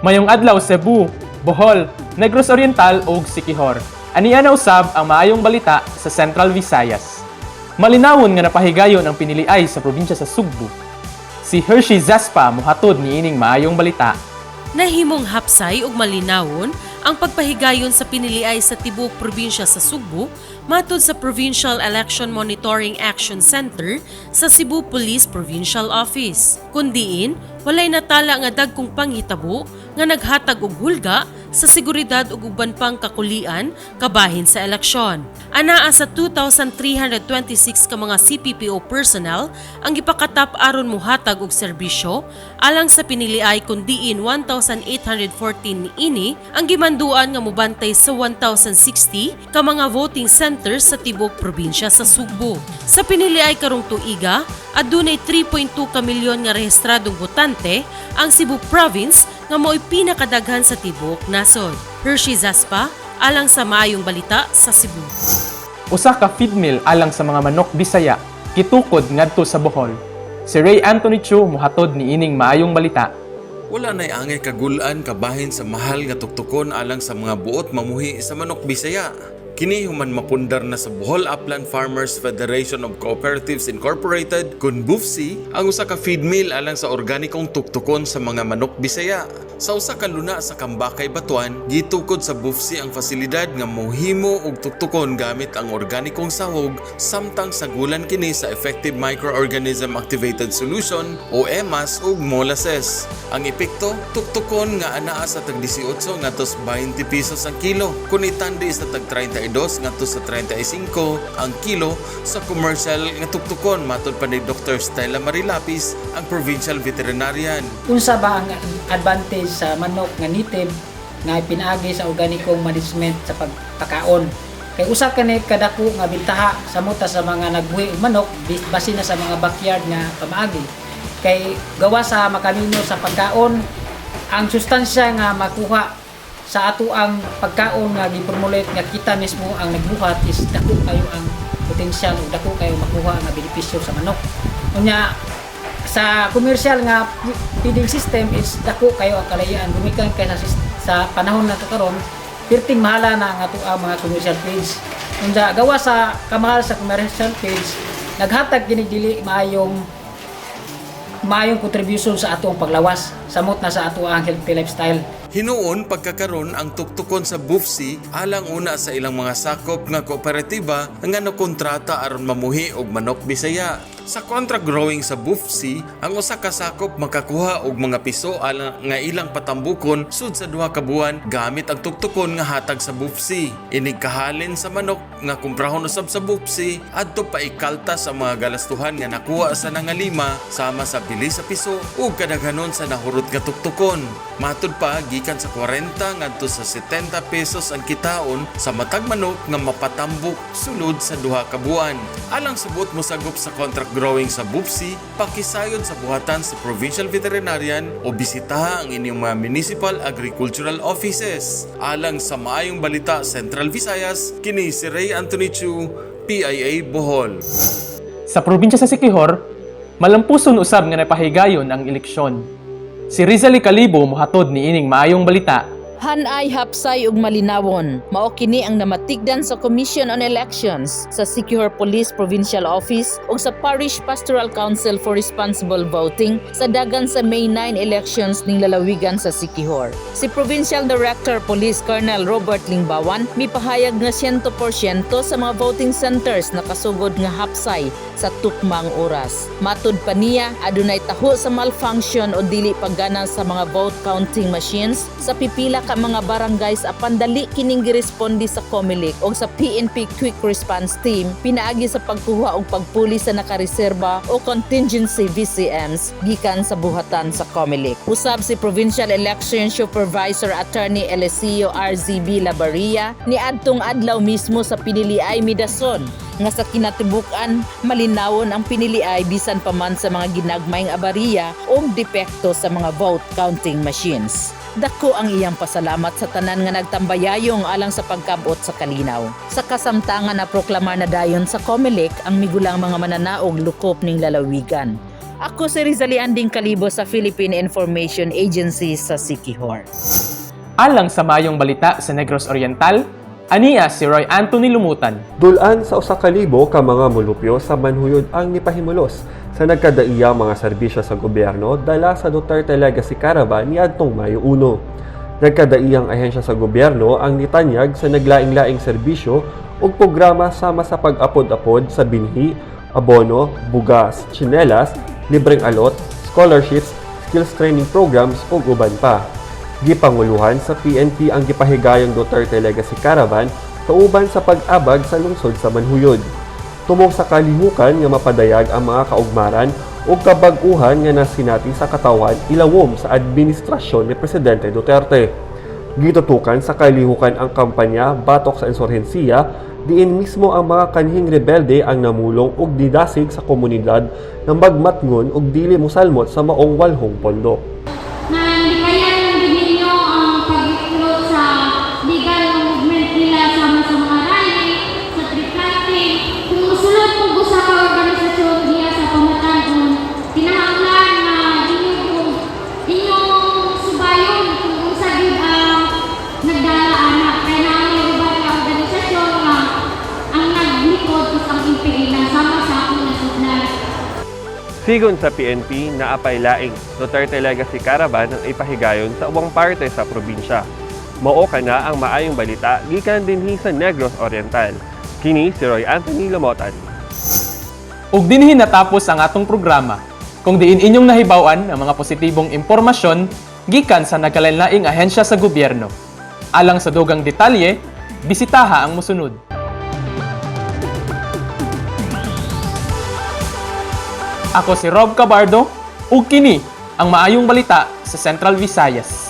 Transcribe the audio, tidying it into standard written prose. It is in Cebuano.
Mayong adlaw, Cebu, Bohol, Negros Oriental ug Siquijor. Ania na usab ang maayong balita sa Central Visayas. Malinawon nga napahigayon ang piniliay sa probinsya sa Sugbo. Si Hershey Zaspa mohatod niining maayong balita. Nahimong hapsay ug malinawon ang pagpahigayon sa piniliay sa tibuok probinsya sa Sugbo matud sa Provincial Election Monitoring Action Center sa Cebu Police Provincial Office. Kundiin, walay natala nga dagkong panghitabo nga naghatag og hulga sa seguridad ug uban pang kakulian kabahin sa eleksyon. Anaa sa 2,326 ka mga CPPO personnel ang gipakatap aron muhatag og serbisyo alang sa piniliay, kundiin 1,814 niini ang gimanduan nga mobantay sa 1,060 ka mga voting centers sa tibuok probinsya sa Sugbo. Sa piniliay karong tuiga, adunay 3.2 ka milyon nga rehistradong botante ang Cebu Province nga mao'y pinakadaghan sa tibuok nasod. Hershey Zaspa, alang sa Maayong Balita sa Cebu. Usa ka feed mill alang sa mga manok Bisaya gitukod ngadto sa Bohol. Si Ray Anthony Chu mohatod niining maayong balita. Wala na'y angay kagulan kabahin sa mahal nga tuktukon alang sa mga buot mamuhi sa manok Bisaya. Kini human mapundar na sa Bohol Upland Farmers Federation of Cooperatives Incorporated kun BUFC ang usa ka feed mill alang sa organikong tuktukon sa mga manok Bisaya. Sa usa ka luna sa Kambakay, Batuan, gitukod sa BUFC ang fasilidad nga mohimo og tuktukon gamit ang organikong sahog samtang sagulan kini sa Effective Microorganism Activated Solution o EMAS ug molasses. Ang epekto, tuktukon nga anaa sa tag 18 ngadto sa 20 pesos ang kilo kun itandi sa tag 32 ngadto sa 35 ang kilo sa commercial nga tuktukon, matod pa ni Dr. Stella Marilapis, ang provincial veterinarian. Unsa ba ang advantage sa manok nga native nga pinaagi sa organikong management sa pagpakaon? Kay usa kani kadako nga bintaha sa muta sa mga nagbuhi og manok, base na sa mga backyard nga pamaagi. Kay gawa sa makamino sa pagkaon, ang sustansya nga makuha sa ato ang pagkaon nga giformulate nga kita mismo ang nagbuhat is dako kayo ang potensyal o dako kayo makuha nga benepisyo sa manok. Unya sa commercial nga feeding system is dako kayo ang kalayaan gumikan kay sa panahon na to karon, perting mahala na ang ato ang mga commercial feeds. Unya gawa sa kamahal sa commercial feeds, naghatag kini dili maayong maayong contribution sa atong paglawas, samot na sa ato ang healthy lifestyle. Hinuon pagkakaron ang tuktukon sa BUFC alang una sa ilang mga sakop nga kooperatiba nga nakontrata aron mamuhi og manok Bisaya. Sa contract growing sa BUFC, ang usa ka sakop makakuha og mga piso alang nga ilang patambukon sud sa 2 ka buwan gamit ang tuktukon nga hatag sa BUFC. Inig kahalin sa manok nga kumprahon usab sa BUFC, adto pa ikaltas ang mga galastuhan nga nakuha sa nangalima sama sa bili sa piso ug kadaghanon sa nahurot nga tuktukon. Matud pa, gikan sa 40 ngadto sa 70 pesos ang kitaon sa matag manok nga mapatambok sulod sa 2 ka buwan. Alang sa buot mosagop sa contract growing sa BUFC, pakisayod sa buhatan sa Provincial Veterinarian o bisitaha ang inyong mga municipal agricultural offices. Alang sa Maayong Balita Central Visayas, kini si Ray Anthony Chu, PIA Bohol. Sa probinsya sa Siquijor, malampuson usab nga napahigayon ang eleksyon. Si Rizali Kalibo mohatod niining maayong balita. Hanay, hapsay ug malinawon. Mao kini ang namatigdan sa Commission on Elections, sa Siquijor Police Provincial Office ug sa Parish Pastoral Council for Responsible Voting sa dagan sa May 9 elections ning lalawigan sa Siquijor. Si Provincial Director Police Colonel Robert Lingbawan mipahayag nga 100% sa mga voting centers nakasugod nga hapsay sa tukmang oras. Matud pa niya, adunay taho sa malfunction o dili paggana sa mga vote counting machines sa pipila ka mga barangays, apan dali kining giresponde sa COMELEC o sa PNP Quick Response Team pinaagi sa pagkuha og pagpuli sa nakareserba o contingency VCMs gikan sa buhatan sa COMELEC. Usab si Provincial Election Supervisor Attorney Eliseo RZB Labaria niadtong adlaw mismo sa piniliay midason nga sa kinatibuk-an malinawon ang piniliay bisan pa man sa mga ginagmayng abariya o depekto sa mga vote counting machines. Dako ang iyang pasalamat sa tanan nga nagtambayayong alang sa pagkabot sa kalinaw. Sa kasamtangan na proklamar na dayon sa COMELEC ang migulang mga mananaog lukop ning lalawigan. Ako si Rizali Anding Kalibo sa Philippine Information Agency sa Siquijor. Alang sa maayong balita sa Negros Oriental, ania si Roy Anthony Lumutan. Dulan sa 1,000 ka mga mulupyo sa Manhuyod ang nipahimulos sa nagkadaiya mga serbisyo sa gobyerno dala sa Duterte Legacy Caravan niadtong Mayo 1. Nagkadaiyang ahensya sa gobyerno ang nitanyag sa naglaing-laing serbisyo ug programa sama sa pag-apod-apod sa binhi, abono, bugas, tsinelas, libreng alot, scholarships, skills training programs ug uban pa. Gipanguluhan sa PNP ang gipahigayong Duterte Legacy Caravan kauban sa pag-abag sa lungsod sa Manhuyod. Tumong sa kalihukan nga mapadayag ang mga kaugmaran ug kabag-uhan nga nasinati sa katawan ilawom sa administrasyon ni Presidente Duterte. Gitutukan sa kalihukan ang kampanya batok sa insurhensiya diin mismo ang mga kanhing rebelde ang namulong ug didasig sa komunidad ng magmatngon ug dili mosalmot sa maong walhong pondo. Na likayan lang din ninyo ang pag-include sa legal nga movement nila sama sa mga rally, sa tree planting. Kung musulod mo usa ka organisasyon diya sa pamatanon, kinahanglan nga inyong subayon kung unsa gyud ang nagdala ana. Kay naa may uban ka organisasyon nga ang naglikod is ang MPLA na sama sa akong nasudlan. Sigon sa PNP, naapay laing Duterte Legacy Caravan ang ipahigayon sa ubang parte sa probinsya. Mao kana ang maayong balita gikan dinhi sa Negros Oriental. Kini si Roy Anthony Lamotan. Ug dinhi natapos ang atong programa. Kung diin inyong nahibaw-an ang mga positibong impormasyon gikan sa nagkalainlaing ahensya sa gobyerno. Alang sa dugang detalye, bisitaha ang mosunod. Ako si Rob Cabardo ug kini ang maayong balita sa Central Visayas.